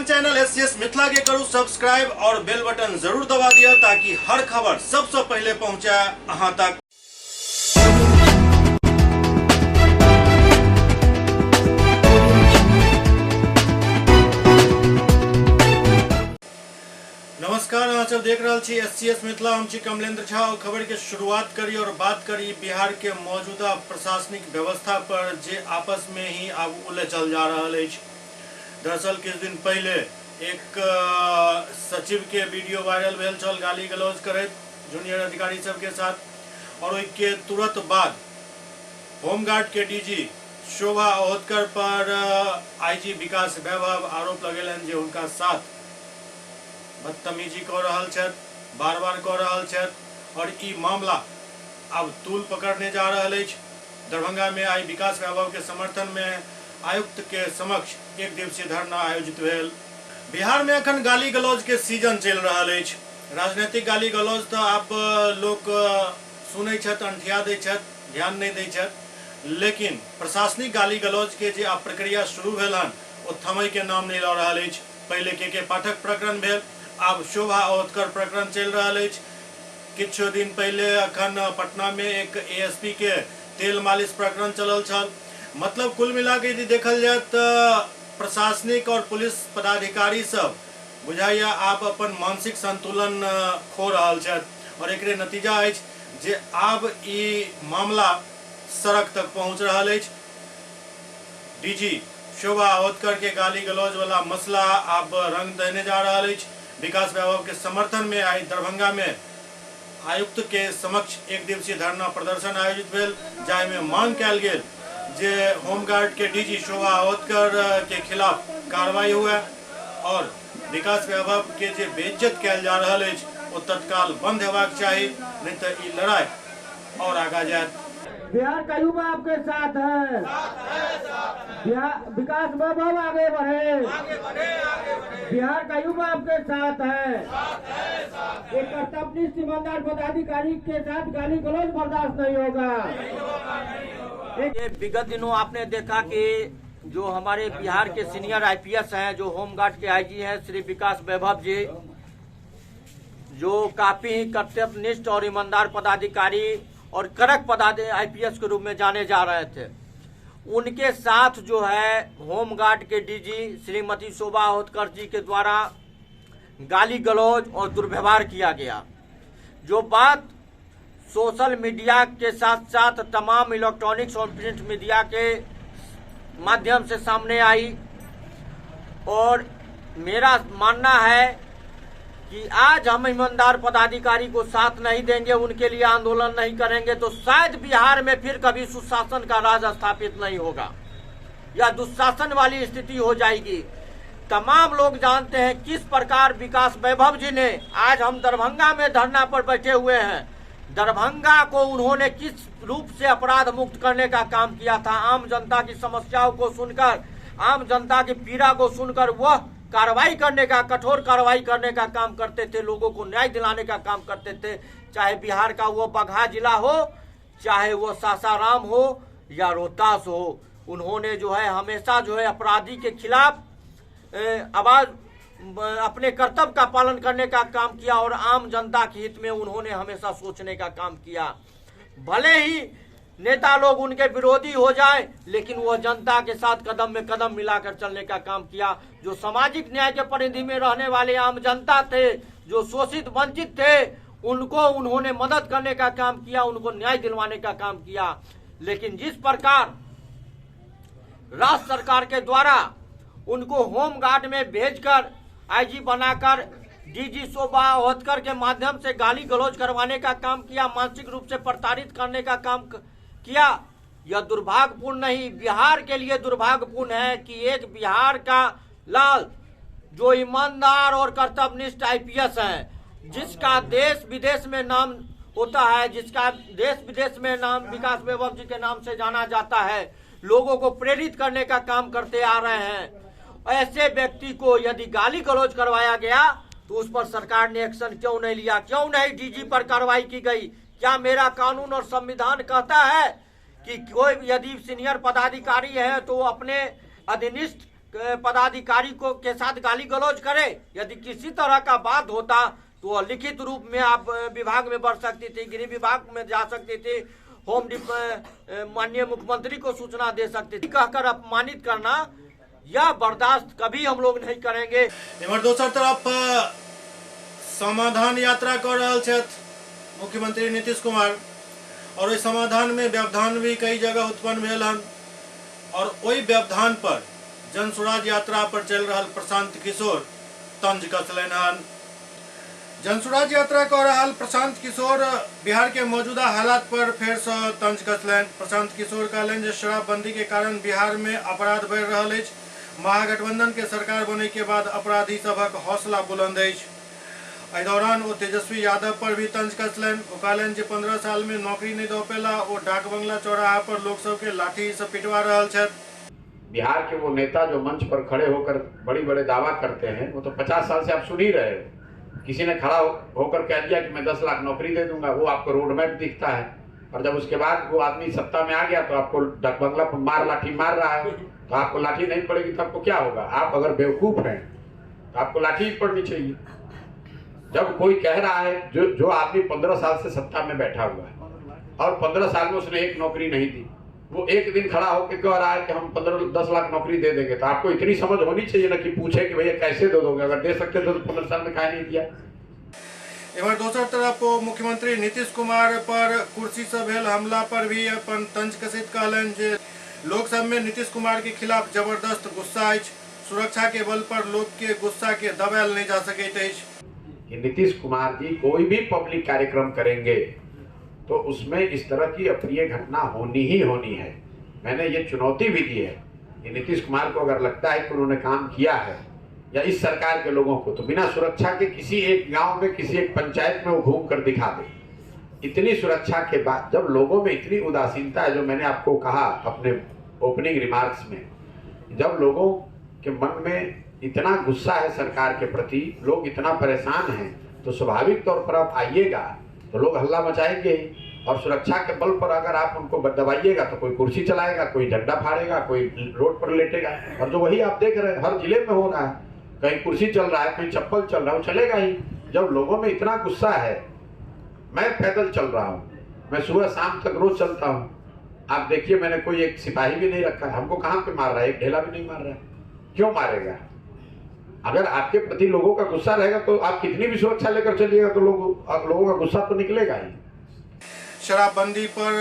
अपन channel S C S Mithila के करू सब्सक्राइब और बेल बटन जरूर दबा दिया ताकि हर खबर सबसे पहले पहुंचे अहां तक। नमस्कार, अहाँ सब देख रहल छी एस सी एस मिथिला। हम छी कमलेंद्र झा और खबर के शुरुआत करी और बात करी बिहार के मौजूदा प्रशासनिक व्यवस्था पर जे आपस में ही आब उलझल जा रहल अछि। दरअसल किछु दिन पहिले एक सचिव के वीडियो वायरल भेल छल गाली गलौज करैत जूनियर अधिकारी सबके साथ और ओहिके तुरंत बाद होमगार्ड के डीजी शोभा ओहतकर पर आईजी विकास वैभव आरोप लगेलनि जे हुनका साथ बदतमीजी कऽ रहल छथि, बार बार कऽ रहल छथि और ई मामला आब तूल पकड़ने जा रहल अछि। दरभंगा में आई विकास वैभव के समर्थन में आयुक्त के समक्ष एक दिवसीय धरना आयोजित भेल। बिहार में अखन गाली गलौज के सीजन चलि रहल अछि। राजनीतिक गाली गलौज तऽ आब लोक सुनै छथि, अनठिया दै छथि, ध्यान नहि दै छथि, लेकिन प्रशासनिक गाली गलौज के जे आब प्रक्रिया शुरू भेल हन ओ थमय के नाम नहि लऽ रहल अछि। पहिले के के पाठक प्रकरण भेल, आब शोभा ओहतकर प्रकरण चलि रहल अछि। किछु दिन पहिले अखन पटना में एक एएसपी के तेल मालिश प्रकरण चलल छल। मतलब कुल मिला के यदि देखल जाय तऽ प्रशासनिक और पुलिस पदाधिकारी सब बुझाइया आब अपन मानसिक संतुलन खो रहल छथि और एकरे नतीजा अछि जे आब ई मामला सड़क तक पहुंच रहल अछि। डीजी शोभा ओहतकर के गाली गलौज वाला मसला आब रंग देने जा रहल अछि। विकास वैभव के समर्थन में आई दरभंगा में आयुक्त के समक्ष एक दिवसीय धरना प्रदर्शन आयोजित भेल, जाहि में मांग कयल गेल जे होमगार्ड के डीजी शोभा ओहतकर के खिलाफ कार्रवाई हुए और विकास वैभव के जे बेइज्जत कयल जा रहल अछि ओ तत्काल बंद हेबाक चाही, नहीं तऽ ई लड़ाई और आगा जायत। बिहार का युवा आपके साथ है, बिहार विकास वैभव आगे बढ़े, बिहार का युवा आपके साथ है। एक कर्तव्यनिष्ठ ईमानदार पदाधिकारी के साथ गाली गलौज बर्दाश्त नहीं होगा। ये विगत दिनों आपने देखा कि जो हमारे बिहार के सीनियर आईपीएस हैं, जो होमगार्ड के आईजी हैं श्री विकास वैभव जी, जो काफी ही कर्तव्यनिष्ठ और ईमानदार पदाधिकारी और कड़क पदाधिकारी आईपीएस के रूप में जाने जा रहे थे, उनके साथ जो है होमगार्ड के डीजी श्रीमती शोभा ओहतकर जी के द्वारा गाली गलौज और दुर्व्यवहार किया गया। जो बात सोशल मीडिया के साथ साथ तमाम इलेक्ट्रॉनिक्स और प्रिंट मीडिया के माध्यम से सामने आई और मेरा मानना है कि आज हम ईमानदार पदाधिकारी को साथ नहीं देंगे, उनके लिए आंदोलन नहीं करेंगे तो शायद बिहार में फिर कभी सुशासन का राज स्थापित नहीं होगा या दुशासन वाली स्थिति हो जाएगी। तमाम लोग जानते हैं किस प्रकार विकास वैभव जी ने, आज हम दरभंगा में धरना पर बैठे हुए हैं, दरभंगा को उन्होंने किस रूप से अपराध मुक्त करने का काम किया था। आम जनता की समस्याओं को सुनकर, आम जनता की पीड़ा को सुनकर वह कार्रवाई करने का, कठोर कार्रवाई करने का काम करते थे, लोगों को न्याय दिलाने का काम करते थे। चाहे बिहार का वो बगहा जिला हो, चाहे वो सासाराम हो या रोहतास हो, उन्होंने जो है हमेशा जो है अपराधी के खिलाफ आवाज, अपने कर्तव्य का पालन करने का काम किया और आम जनता के हित में उन्होंने हमेशा सोचने का काम किया। भले ही नेता लोग उनके विरोधी हो जाए, लेकिन वह जनता के साथ कदम में कदम मिलाकर चलने का काम किया। जो सामाजिक न्याय के परिधि में रहने वाले आम जनता थे, जो शोषित वंचित थे, उनको उन्होंने मदद करने का काम किया, उनको न्याय दिलवाने का काम किया। लेकिन जिस प्रकार राज्य सरकार के द्वारा उनको होम गार्ड में भेजकर आईजी बनाकर डीजी शोभा ओहतकर के माध्यम से गाली गलौज करवाने का काम किया, मानसिक रूप से प्रताड़ित करने का काम किया, यह दुर्भाग्यपूर्ण नहीं, बिहार के लिए दुर्भाग्यपूर्ण है कि एक बिहार का लाल जो ईमानदार और कर्तव्यनिष्ठ आईपीएस हैं, जिसका देश विदेश में नाम होता है, जिसका देश विदेश में नाम विकास वैभव जी के नाम से जाना जाता है, लोगों को प्रेरित करने का काम करते आ रहे हैं, ऐसे व्यक्ति को यदि गाली गलौज करवाया गया तो उस पर सरकार ने एक्शन क्यों नहीं लिया, क्यों नहीं डीजी पर कार्रवाई की गई? क्या मेरा कानून और संविधान कहता है कि कोई यदि सीनियर पदाधिकारी है तो अपने अधीनस्थ पदाधिकारी को के साथ गाली गलौज करे। यदि किसी तरह का बात होता तो लिखित रूप में आप विभाग में बढ़ सकती थी, गृह विभाग में जा सकती थी, होम माननीय मुख्यमंत्री को सूचना दे सकती थी। कहकर अपमानित करना यह बर्दाश्त कभी हम लोग नहीं करेंगे। इम्हर दोसर तरफ समाधान यात्रा कर रहल छथि मुख्यमंत्री नीतीश कुमार और ओहि समाधान में व्यवधान भी कई जगह उत्पन्न भेल हन और ओहि व्यवधान पर जन सुराज यात्रा पर चल रहल प्रशांत किशोर तंज कसलनि हन। जन सुराज यात्रा कर रहल प्रशांत किशोर बिहार के मौजूदा हालात पर फेर से तंज कसलनि। प्रशांत किशोर कहलनि जे शराबबंदी के कारण बिहार में अपराध बढ़ि रहल अछि। महागठबंधन के सरकार बने के बाद अपराधी सभक हौसला बुलंद अछि। एहि दौरान ओ तेजस्वी यादव पर भी तंज कसलनि। ओ कहलनि जे 15 साल में नौकरी नहीं दऽ पेला, ओ डाक बंगला चौराहा पर लोक सबके लाठी से पिटवा रहल छथि। बिहार के वो नेता जो मंच पर खड़े होकर बड़ी बड़े दावा करते हैं, वो तो 50 साल से आप सुन ही रहे हो। किसी ने खड़ा होकर कह दिया कि मैं 10 लाख नौकरी दे दूंगा, वो आपको रोड मैप दिखता है। और जब उसके बाद वो आदमी सत्ता में आ गया तो आपको डाक बंगला पर मार लाठी मार रहा है, तो आपको लाठी नहीं पड़ेगी तो आपको क्या होगा? आप अगर बेवकूफ़ हैं तो आपको लाठी पड़नी चाहिए। जब कोई कह रहा है, जो आदमी 15 साल से सत्ता में बैठा हुआ है और 15 साल में उसने एक नौकरी नहीं दी, वो एक दिन खड़ा होकर कह रहा है कि हम 15-10 लाख नौकरी दे देंगे, तो आपको इतनी समझ होनी चाहिए ना कि पूछे कि भैया कैसे दे दोगे? अगर दे सकते तो 15 साल में काहे नहीं दिया। इम्हर दोसर तरफ मुख्यमंत्री नीतीश कुमार पर कुर्सी से भेल हमला पर भी अपन तंज कसैत कहलनि जे लोक सब में नीतीश कुमार के खिलाफ जबरदस्त गुस्सा अछि। सुरक्षा के बल पर लोक के गुस्सा के दबायल नहीं जा सकैत अछि। कि नीतीश कुमार जी कोई भी पब्लिक कार्यक्रम करेंगे तो उसमें इस तरह की अप्रिय घटना होनी ही होनी है। मैंने ये चुनौती भी दी है कि नीतीश कुमार को अगर लगता है कि उन्होंने काम किया है या इस सरकार के लोगों को, तो बिना सुरक्षा के किसी एक गांव में, किसी एक पंचायत में वो घूम कर दिखा दे। इतनी सुरक्षा के बाद जब लोगों में इतनी उदासीनता है, जो मैंने आपको कहा अपने ओपनिंग रिमार्क्स में, जब लोगों के मन में इतना गुस्सा है सरकार के प्रति, लोग इतना परेशान हैं, तो स्वाभाविक तौर पर आप आइएगा तो लोग हल्ला मचाएंगे ही। और सुरक्षा के बल पर अगर आप उनको दबाइएगा तो कोई कुर्सी चलाएगा, कोई झंडा फाड़ेगा, कोई रोड पर लेटेगा। और जो वही आप देख रहे हैं हर जिले में हो रहा है, कहीं कुर्सी चल रहा है, कहीं चप्पल चल रहा है, वो चलेगा ही। जब लोगों में इतना गुस्सा है, मैं पैदल चल रहा हूँ, मैं सुबह शाम तक रोज चलता हूँ, आप देखिए मैंने कोई एक सिपाही भी नहीं रखा है, हमको कहाँ पे मार रहा है? एक ढेला भी नहीं मार रहा है, क्यों मारेगा? अगर आपके प्रति लोगों का गुस्सा रहेगा तो आप कितनी भी सुरक्षा लेकर चलिएगा तो लोगों का गुस्सा तो निकलेगा ही। शराबबंदी पर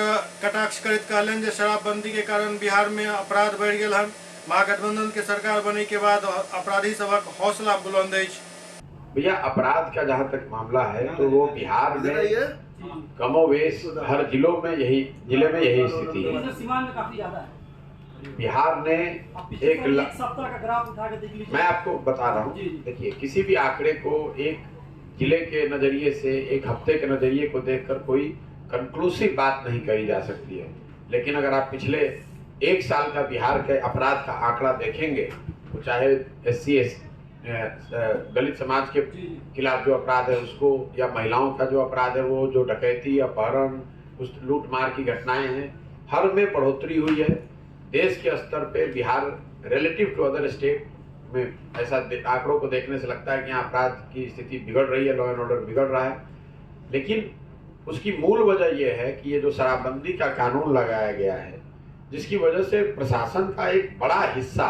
कटाक्ष करैत कहलनि जे शराबबंदी के कारण बिहार में अपराध बढ़ि गेल हन। महागठबंधन के सरकार बने के बाद अपराधी सबक हौसला बुलंद अछि। भैया अपराध का जहाँ तक मामला है तो वो बिहार में कमोवेश हर जिलों में यही, जिले में यही स्थिति है। सीमांत में काफी ज्यादा है। बिहार ने एक सप्ताह का ग्राफ उठा के देख लीजिए। मैं आपको बता रहा हूँ, देखिए किसी भी आंकड़े को एक जिले के नज़रिए से, एक हफ्ते के नज़रिए को देखकर कोई कंक्लूसिव बात नहीं कही जा सकती है। लेकिन अगर आप पिछले एक साल का बिहार के अपराध का आंकड़ा देखेंगे तो चाहे SC दलित समाज के खिलाफ जो अपराध है उसको, या महिलाओं का जो अपराध है वो, जो डकैती, अपहरण, उस लूट मार की घटनाएँ हैं, हर में बढ़ोतरी हुई है। देश के स्तर पे Bihar relative to other state में ऐसा आंकड़ों को देखने से लगता है कि यहाँ अपराध की स्थिति बिगड़ रही है, लॉ एंड ऑर्डर बिगड़ रहा है। लेकिन उसकी मूल वजह यह है कि ये जो शराबबंदी का कानून लगाया गया है, जिसकी वजह से प्रशासन का एक बड़ा हिस्सा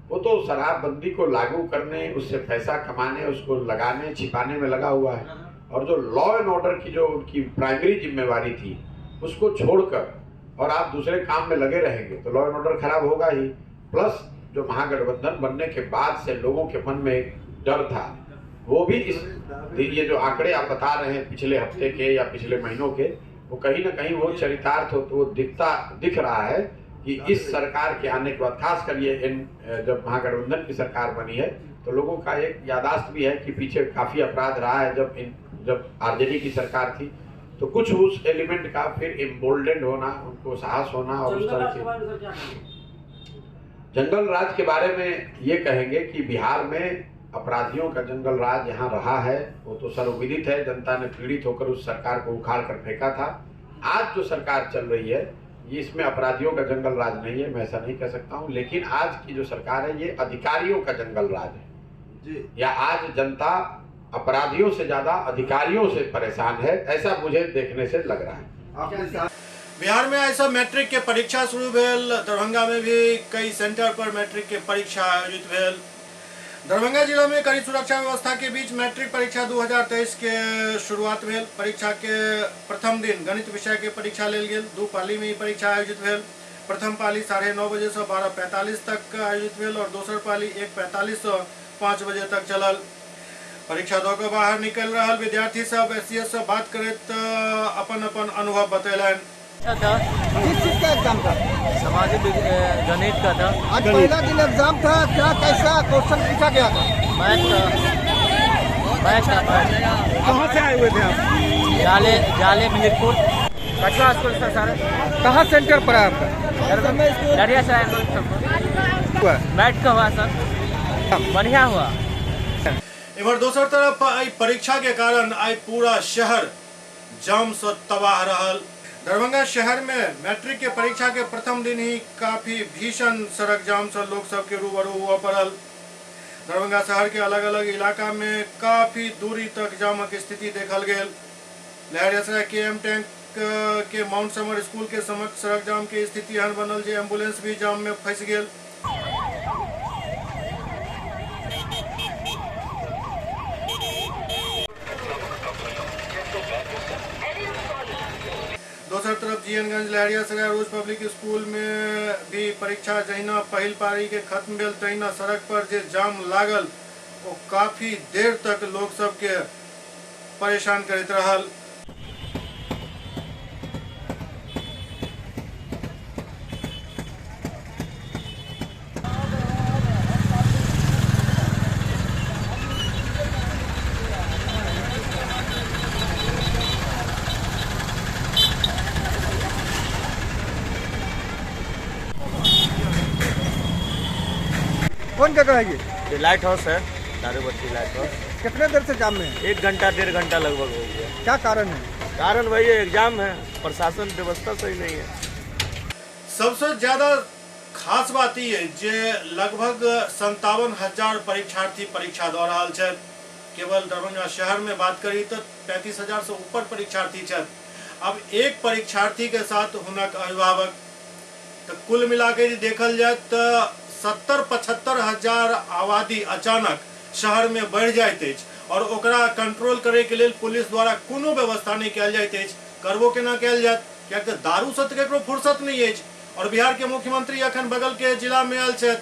वो तो शराबबंदी को लागू करने, उससे पैसा कमाने, उसको लगाने छिपाने में लगा हुआ है। और जो लॉ एंड ऑर्डर की जो उनकी प्राइमरी जिम्मेवारी थी उसको छोड़कर और आप दूसरे काम में लगे रहेंगे तो लॉ एंड ऑर्डर खराब होगा ही। प्लस जो महागठबंधन बनने के बाद से लोगों के मन में एक डर था, वो भी इस ये जो आंकड़े आप बता रहे हैं पिछले हफ्ते के या पिछले महीनों के, वो कहीं ना कहीं वो चरितार्थ हो तो वो दिख रहा है कि इस सरकार के आने के बाद, खासकर ये जब महागठबंधन की सरकार बनी है तो लोगों का एक यादाश्त भी है कि पीछे काफ़ी अपराध रहा है जब आरजेडी की सरकार थी, तो कुछ उस एलिमेंट का फिर एम्बोल्डेंड होना, उनको साहस होना। और उस तरह के जंगल राज के बारे में ये कहेंगे कि बिहार में अपराधियों का जंगल राज यहाँ रहा है, वो तो सर्वविदित है। जनता ने पीड़ित होकर उस सरकार को उखाड़ कर फेंका था। आज जो सरकार चल रही है ये इसमें अपराधियों का जंगल राज नहीं है, मैं ऐसा नहीं कह सकता हूँ, लेकिन आज की जो सरकार है ये अधिकारियों का जंगल राज है जी। या आज जनता अपराधियों से ज़्यादा अधिकारियों से परेशान है, ऐसा मुझे देखने से लग रहा है। बिहार में ऐसा मैट्रिक के परीक्षा शुरू भेल। दरभंगा में भी कई सेंटर पर मैट्रिक के परीक्षा आयोजित भेल। दरभंगा जिला में कड़ी सुरक्षा व्यवस्था के बीच मैट्रिक परीक्षा 2023 के शुरुआत भेल। परीक्षा के प्रथम दिन गणित विषय के परीक्षा लेल गेल। दू पाली में ई परीक्षा आयोजित भेल। प्रथम पाली 9:30 बजे से 12:45 तक आयोजित भेल और दोसर पाली 1:45 से 5 बजे तक चलल। परीक्षा दऽ कऽ बाहर निकलि रहल विद्यार्थी सब एससीएस से बात करैत अपन अपन अनुभव बतेलनि। था किस चीज का एग्जाम था? सामाजिक गणित का था। आज पहला दिन एग्जाम था, क्या कैसा क्वेश्चन पूछा गया था? मैथ का। कहाँ से आए हुए थे आप? जाले जाले मिहिरपुर कछुआ स्कूल से सर। कहाँ सेंटर पर है आपका? लहरियासराय। मैथ का हुआ सर, बढ़िया हुआ। इधर दोसर तरफ एहि परीक्षा के कारण आइ पूरा शहर जाम से तबाह रहल। दरभंगा शहर में मैट्रिक के परीक्षा के प्रथम दिन ही काफी भीषण सड़क जाम से लोग सबके रूबरू हुआ पड़ल। दरभंगा शहर के अलग अलग इलाका में काफी दूरी तक जामक स्थिति देखल गेल। लहरियासराय के एम टैंक के माउंट समर स्कूल के समक्ष सड़क जाम के स्थिति एहन बनल जे एम्बुलेंस भी जाम में फंसि गेल। दोसर तरफ जीएनगंज लहरियासराय रोज पब्लिक स्कूल में भी परीक्षा जहिना पहिल पारी के खत्म भेल तहिना सड़क पर जे जाम लागल ओ काफी देर तक लोग सबके परेशान करैत रहल। कौन जगह है ये? लाइट हाउस है, दारूबत्ती लाइट हाउस। कितने देर से जाम में है? 1 घंटा 1.5 घंटा लगभग हो गया। क्या कारण है? कारण वही एग्जाम है, प्रशासन व्यवस्था सही नहीं है। सबसे ज्यादा खास बात ई है जे लगभग 57,000 परीक्षार्थी परीक्षा दऽ रहल छथि। केवल दरभंगा शहर में बात करी तो 35,000 से ऊपर परीक्षार्थी छथि। अब एक परीक्षार्थी के साथ हुनक अभिभावक, तो कुल मिला के यदि देखल जाए तो 70-75 हजार आबादी अचानक शहर में बढ़ि जाइत अछि और ओकरा कंट्रोल करे के लेल पुलिस द्वारा कोनो व्यवस्था नहीं कयल जाइत अछि। करबो केना कयल जायत, कियाक तऽ दारू से तऽ ककरो फुर्सत नहीं अछि। और बिहार के मुख्यमंत्री अखन बगल के जिला में आयल छथि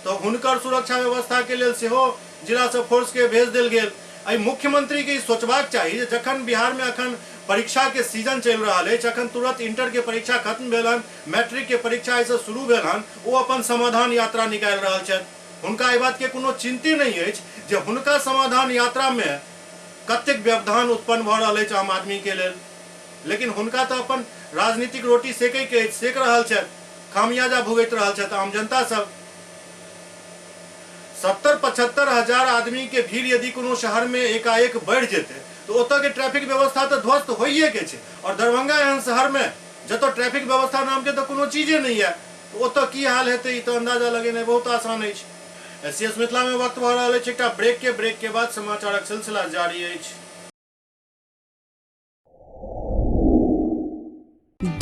तो हुनकर सुरक्षा व्यवस्था के लेल सेहो जिला से फोर्स के भेज देल गेल। एहि मुख्यमंत्री के सोचबाक चाही जे जखन बिहार में अखन परीक्षा के सीजन चलि रहल अछि, अखन तुरंत इंटर के परीक्षा खत्म भेल हन, मैट्रिक के परीक्षा एहिसँ शुरू भेल हन, ओ अपन समाधान यात्रा निकालि रहल छथि। हुनका एहि बात के कोनो चिंते नहीं अछि जे हुनका समाधान यात्रा में कतेक व्यवधान उत्पन्न भऽ रहल अछि आम आदमी के लेल। लेकिन हुनका तऽ अपन राजनीतिक रोटी सेकै के अछि, सेक रहल छथि, खामियाजा भुगति रहल छथि आम जनता सब। 70-75 हजार आदमी के भीड़ यदि कोनो शहर में एकाएक बढ़ि जेतै तो ओतऽ के ट्रैफिक व्यवस्था तऽ ध्वस्त होइए के छै। और दरभंगा एहन शहर में जतऽ ट्रैफिक व्यवस्था नाम के तऽ कोनो चीजे नहीं है, तो ओतऽ की हाल हेतै ई तऽ अंदाजा लगेनाइ बहुत आसान अछि। एससीएस मिथिला में वक्त भऽ रहल अछि एकटा ब्रेक के। ब्रेक के बाद समाचारक सिलसिला जारी अछि।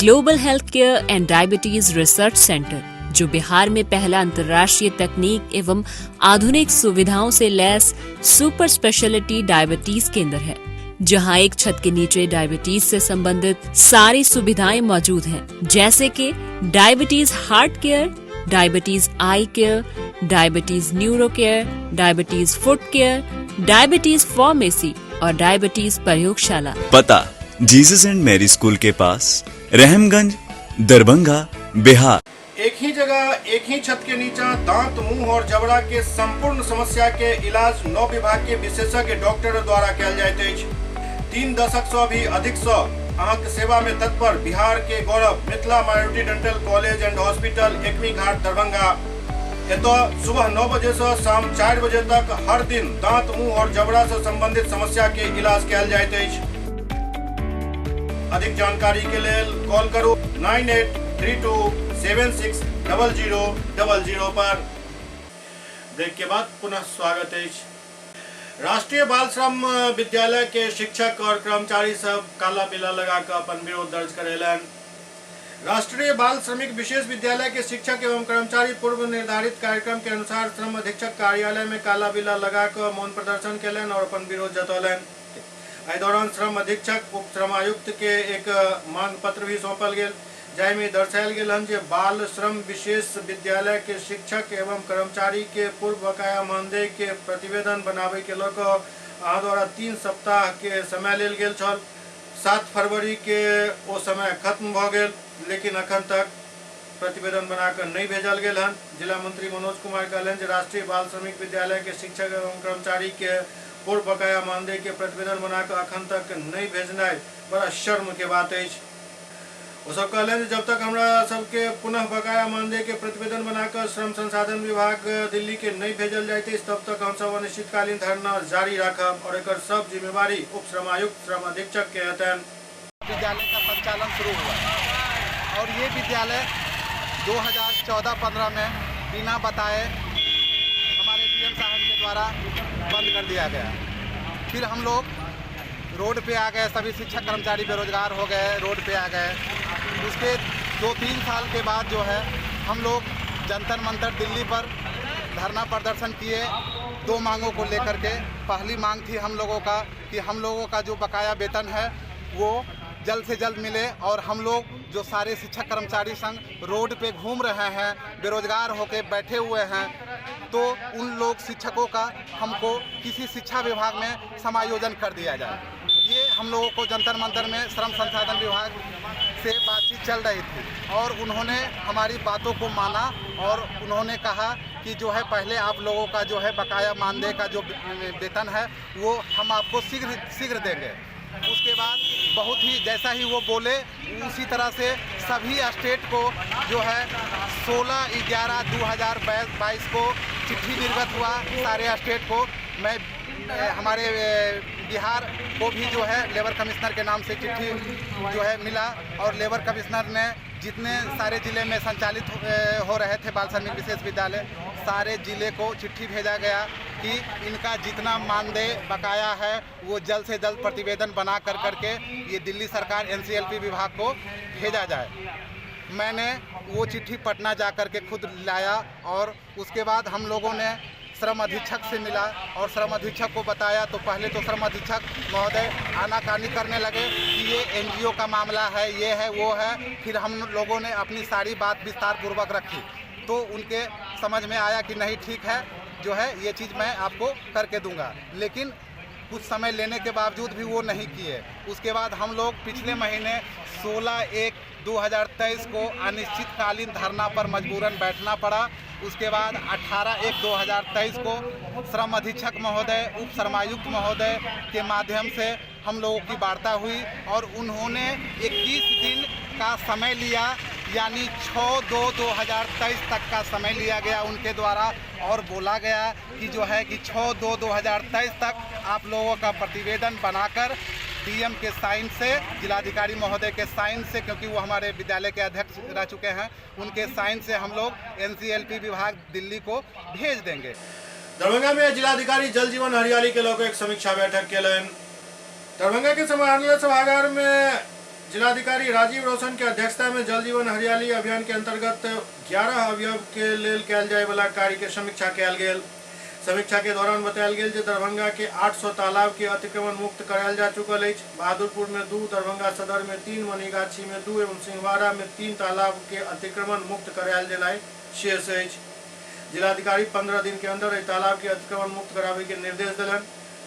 Global health care and diabetes research centre, जो बिहार में पहला अंतर्राष्ट्रीय तकनीक एवं आधुनिक सुविधाओं से लैस सुपर स्पेशलिटी डायबिटीज केंद्र है, जहां एक छत के नीचे डायबिटीज से संबंधित सारी सुविधाएं मौजूद हैं, जैसे कि diabetes heart care, diabetes eye care, diabetes neuro care, diabetes foot care, diabetes pharmacy और डायबिटीज प्रयोगशाला। पता जीसस एंड मैरी स्कूल के पास, रहमगंज, दरभंगा, बिहार। एक ही जगह एक ही छत के नीचा दांत, मुंह और जबड़ा के संपूर्ण समस्या के इलाज 9 विभाग के विशेषज्ञ डॉक्टर द्वारा कयल जाइत अछि। 3 दशक से भी अधिक से अहाँके सेवा में तत्पर बिहार के गौरव Mithila minority dental college and hospital, Ekmi Ghat, Darbhanga. एतऽ सुबह 9 बजे से शाम 4 बजे तक हर दिन दांत, मुंह और जबड़ा से संबंधित समस्या के इलाज कयल जाइत अछि। अधिक जानकारी के लेल कॉल करू 9832760000 पर। ब्रेक के बाद पुनः स्वागत अछि। राष्ट्रीय बाल श्रम विद्यालय के शिक्षक और कर्मचारी सब काला बिला लगा कऽ अपन विरोध दर्ज करेलनि। राष्ट्रीय बाल श्रमिक विशेष विद्यालय के शिक्षक एवं कर्मचारी पूर्व निर्धारित कार्यक्रम के अनुसार श्रम अधीक्षक कार्यालय में काला बिला लगा कऽ मौन प्रदर्शन केलनि और अपन विरोध जतौलनि। एहि दौरान श्रम अधीक्षक उप श्रम आयुक्त के एक मांग पत्र भी सौंपल गेल, जाहिमे दर्शायल गेल हन जे बाल श्रम विशेष विद्यालय के शिक्षक एवं कर्मचारी के पूर्व बकाया मानदेय के प्रतिवेदन बनाबे के लऽ कऽ अहाँ द्वारा 3 सप्ताह के समय लेल गेल छल। 7 फरवरी के ओ समय खत्म भऽ गेल, लेकिन अखन तक प्रतिवेदन बना कऽ नहि भेजल गेल हन। जिला मंत्री मनोज कुमार कहलनि जे राष्ट्रीय बाल श्रमिक विद्यालय के शिक्षक एवं कर्मचारी के पूर्व बकाया मानदेय के प्रतिवेदन बना कऽ अखन तक नहि भेजनाइ बड़ा शर्म के बात अछि। ओ सब कहलनि जे जब तक हमरा सबके पुनः बकाया मानदेय के प्रतिवेदन बना कऽ श्रम संसाधन विभाग दिल्ली के नहि भेजल जाइत अछि तब तक हम सब अनिश्चितकालीन धरना जारी राखब और एकर सब जिम्मेवारी उप श्रमायुक्त श्रम अधीक्षक के हेतनि। विद्यालय का संचालन शुरू हुआ और ये विद्यालय 2014-15 में बिना बताए हमारे डीएम साहब के द्वारा बंद कर दिया गया। फिर हम लोग रोड पे आ गए, सभी शिक्षक कर्मचारी बेरोजगार हो गए, रोड पे आ गए। उसके 2-3 साल के बाद जो है हम लोग जंतर मंतर दिल्ली पर धरना प्रदर्शन किए 2 मांगों को लेकर के। पहली मांग थी हम लोगों का कि हम लोगों का जो बकाया वेतन है वो जल्द से जल्द मिले और हम लोग जो सारे शिक्षक कर्मचारी संघ रोड पे घूम रहे हैं, बेरोजगार होके बैठे हुए हैं, तो उन लोग शिक्षकों का हमको किसी शिक्षा विभाग में समायोजन कर दिया जाए। ये हम लोगों को जंतर मंतर में श्रम संसाधन विभाग से बातचीत चल रही थी और उन्होंने हमारी बातों को माना और उन्होंने कहा कि जो है पहले आप लोगों का जो है बकाया मानदेय का जो वेतन है वो हम आपको शीघ्र शीघ्र देंगे। उसके बाद बहुत ही जैसा ही वो बोले उसी तरह से सभी स्टेट को जो है 16/11/2022 को चिट्ठी निर्गत हुआ सारे स्टेट को। मैं हमारे बिहार को भी जो है लेबर कमिश्नर के नाम से चिट्ठी जो है मिला और लेबर कमिश्नर ने जितने सारे ज़िले में संचालित हो रहे थे बाल श्रमिक विशेष विद्यालय, सारे ज़िले को चिट्ठी भेजा गया कि इनका जितना मानदेय बकाया है वो जल्द से जल्द प्रतिवेदन बना कर करके ये दिल्ली सरकार एनसीएलपी विभाग को भेजा जाए। मैंने वो चिट्ठी पटना जा कर के खुद लाया और उसके बाद हम लोगों ने श्रम अधीक्षक से मिला और श्रम अधीक्षक को बताया तो पहले तो श्रम अधीक्षक महोदय आनाकानी करने लगे कि ये एनजीओ का मामला है, ये है वो है। फिर हम लोगों ने अपनी सारी बात विस्तार पूर्वक रखी तो उनके समझ में आया कि नहीं ठीक है, जो है ये चीज़ मैं आपको करके दूंगा, लेकिन कुछ समय लेने के बावजूद भी वो नहीं किए। उसके बाद हम लोग पिछले महीने 16/1/2023 को अनिश्चितकालीन धरना पर मजबूरन बैठना पड़ा। उसके बाद 18/1/2023 को श्रम अधीक्षक महोदय, उप श्रमायुक्त महोदय के माध्यम से हम लोगों की वार्ता हुई और उन्होंने 21 दिन का समय लिया, यानी 6/2/2023 तक का समय लिया गया उनके द्वारा और बोला गया कि जो है कि 6/2/2023 तक आप लोगों का प्रतिवेदन बनाकर डीएम के साइन से, जिलाधिकारी महोदय के साइन से, क्योंकि वो हमारे विद्यालय के अध्यक्ष रह चुके हैं, उनके साइन से हम लोग एनसीएलपी विभाग दिल्ली को भेज देंगे। दरभंगा में जिलाधिकारी जल जीवन हरियाली के लऽ एक समीक्षा बैठक केलनि। दरभंगा के समाहरणालय सभागार में जिलाधिकारी राजीव रोशन के अध्यक्षता में जल जीवन हरियाली अभियान के अंतर्गत 11 अवयव के लेल कयल जाय वाला कार्य के समीक्षा कयल गेल। समीक्षा के दौरान बतायल गेल जे दरभंगा के 800 तालाब के अतिक्रमण मुक्त करायल जा चुकल अछि। बहादुरपुर में 2, दरभंगा सदर में 3, मनीगाछी में 2 एवं सिंहवाड़ा में 3 तालाब के अतिक्रमण मुक्त करायल जेनाइ शेष अछि। जिलाधिकारी 15 दिन के अंदर एहि तालाब के अतिक्रमण मुक्त कराबे के निर्देश देलनि।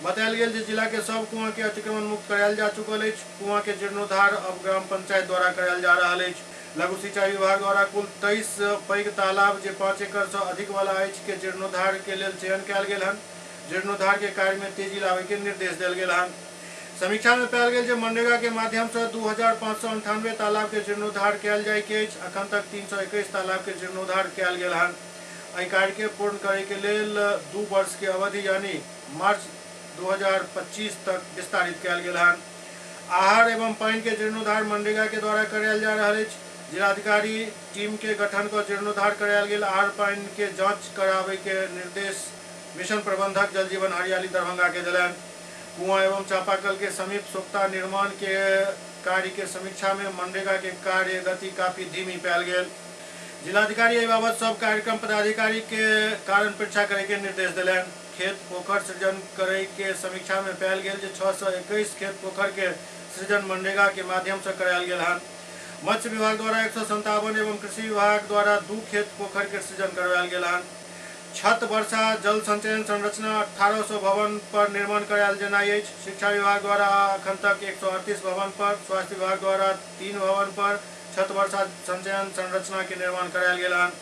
बतायल गेल जे जिला के सब कुआं के अतिक्रमण मुक्त करायल जा चुकल अछि। कुआं के जीर्णोद्धार अब ग्राम पंचायत द्वारा करायल जा रहल अछि। लघु सिंचाई विभाग द्वारा कुल 23 पैघ तालाब जे 5 एकड़ से अधिक वाला अछि के जीर्णोद्धार के लेल चयन कयल गेल हन। जीर्णोद्धार के कार्य में तेजी लाबे के निर्देश देल गेल हन। समीक्षा में पायल गेल जे मनरेगा के माध्यम से 2598 तालाब के जीर्णोद्धार कयल जाय के अछि। अखन तक 321 तालाब के जीर्णोद्धार कयल गेल हन। एहि कार्य के पूर्ण करे के लेल 2 वर्ष के अवधि यानी मार्च 2025 तक विस्तारित कयल गेल हन। आहार एवं पानि के जीर्णोद्धार मनरेगा के द्वारा करायल जा रहल अछि। जिलाधिकारी टीम के गठन क जीर्णोद्धार करायल गेल आहार पानि के जांच कराबय के निर्देश मिशन प्रबंधक जल जीवन हरियाली दरभंगा के देलनि। कुआं एवं चापाकल के समीप सोख्ता निर्माण के कार्य के समीक्षा में मनरेगा के कार्य गति काफी धीमी पायल गेल। जिलाधिकारी एहि बाबत सब कार्यक्रम पदाधिकारी के कारण परीक्षा करे के निर्देश देलनि। खेत पोखर सृजन करे के समीक्षा में पायल गेल जे 621 खेत पोखर के सृजन मनरेगा के माध्यम से करायल गेल हन। मत्स्य विभाग द्वारा 157 एवं कृषि विभाग द्वारा 2 खेत पोखर के सृजन करवायल गेल हन। छत वर्षा जल संचयन संरचना 1800 भवन पर निर्माण करायल जेनाइ अछि। शिक्षा विभाग द्वारा अखन तक 138 भवन पर, स्वास्थ्य विभाग द्वारा 3 भवन पर छत वर्षा संचयन संरचना के निर्माण करायल गेल हन।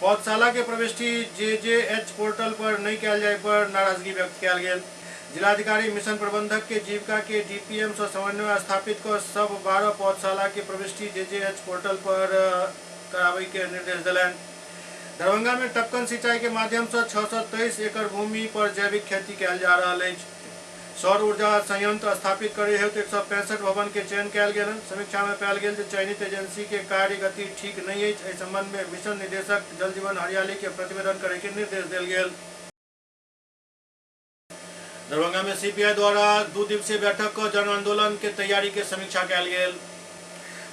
पौधशाला के प्रविष्टि JJH portal पर नहीं कयल जाय पर नाराजगी व्यक्त कयल गेल। जिलाधिकारी मिशन प्रबंधक के जीविका के DPM से समन्वय स्थापित कर सब 12 पौधशाला के प्रविष्टि JJH portal पर कराबय के निर्देश देलनि। दरभंगा में टपकन सिंचाई के माध्यम से 623 एकड़ भूमि पर जैविक खेती कयल जा रहल अछि। सौर ऊर्जा संयंत्र स्थापित करे हेतु 165 भवन के चयन कयल गेल। समीक्षा में पायल गेल जे चयनित एजेंसी के कार्य गति ठीक नहीं अछि। एहि संबंध में मिशन निदेशक जल जीवन हरियाली के प्रतिवेदन करे के निर्देश देल गेल। दरभंगा में सीपीआई द्वारा 2 दिवसीय बैठक क जन आंदोलन के तैयारी के समीक्षा कयल गेल।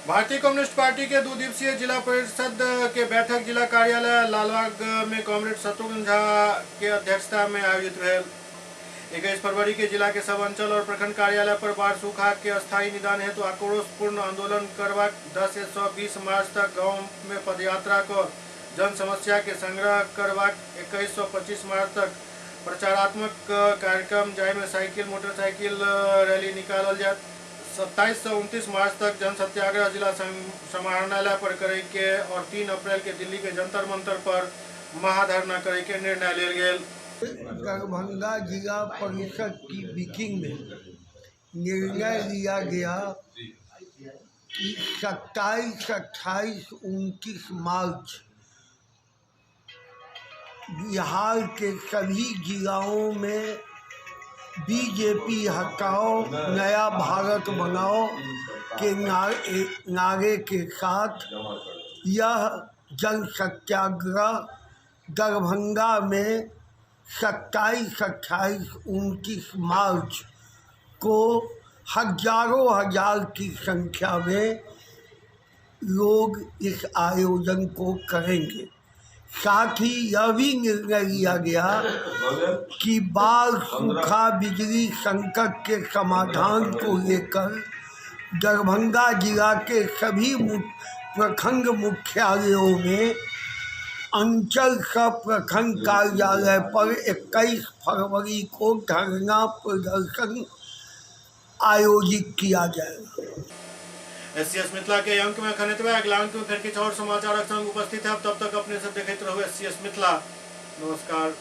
भारतीय कम्युनिस्ट पार्टी के 2 दिवसीय जिला परिषद के बैठक जिला कार्यालय लालबाग में कॉमरेड शत्रुघ्न झा के अध्यक्षता में आयोजित भेल। 21 फरवरी के जिला के सब अंचल और प्रखंड कार्यालय पर बाढ़ सूखा के अस्थायी निदान हेतु आक्रोशपूर्ण आंदोलन करबाक 10 से 20 मार्च तक गांव में पदयात्रा को जन समस्या के संग्रह करबाक 21 से 25 मार्च तक प्रचारात्मक कार्यक्रम जाहिमे साइकिल मोटरसाइकिल रैली निकालल जायत। 27 से 29 मार्च तक जन सत्याग्रह जिला समाहरणालय पर करे के और 3 अप्रैल के दिल्ली के जंतर मंतर पर महाधरना करे के निर्णय लेल गेल। दरभंगा जिला परिषद की मीटिंग में निर्णय लिया गया कि 27, 28, 29 मार्च बिहार के सभी जिलाओं में बीजेपी हटाओ नया भारत बनाओ के नारे के साथ यह जन सत्याग्रह दरभंगा में 27, 28, 29 मार्च को हजारों हजार की संख्या में लोग इस आयोजन को करेंगे। साथ ही यह भी निर्णय लिया गया कि बाढ़, सूखा, बिजली संकट के समाधान को लेकर दरभंगा जिला के सभी प्रखंड मुख्यालयों में अंचल सब प्रखंड कार्यालय पर 21 फरवरी को धरना प्रदर्शन आयोजित किया जाएगा। एससीएस मिथिला के अंक में अखन एतबे। अगला अंक में फिर किछु और समाचारक संग उपस्थित है। तब तक अपने सब देखैत रहू एससीएस मिथिला। नमस्कार।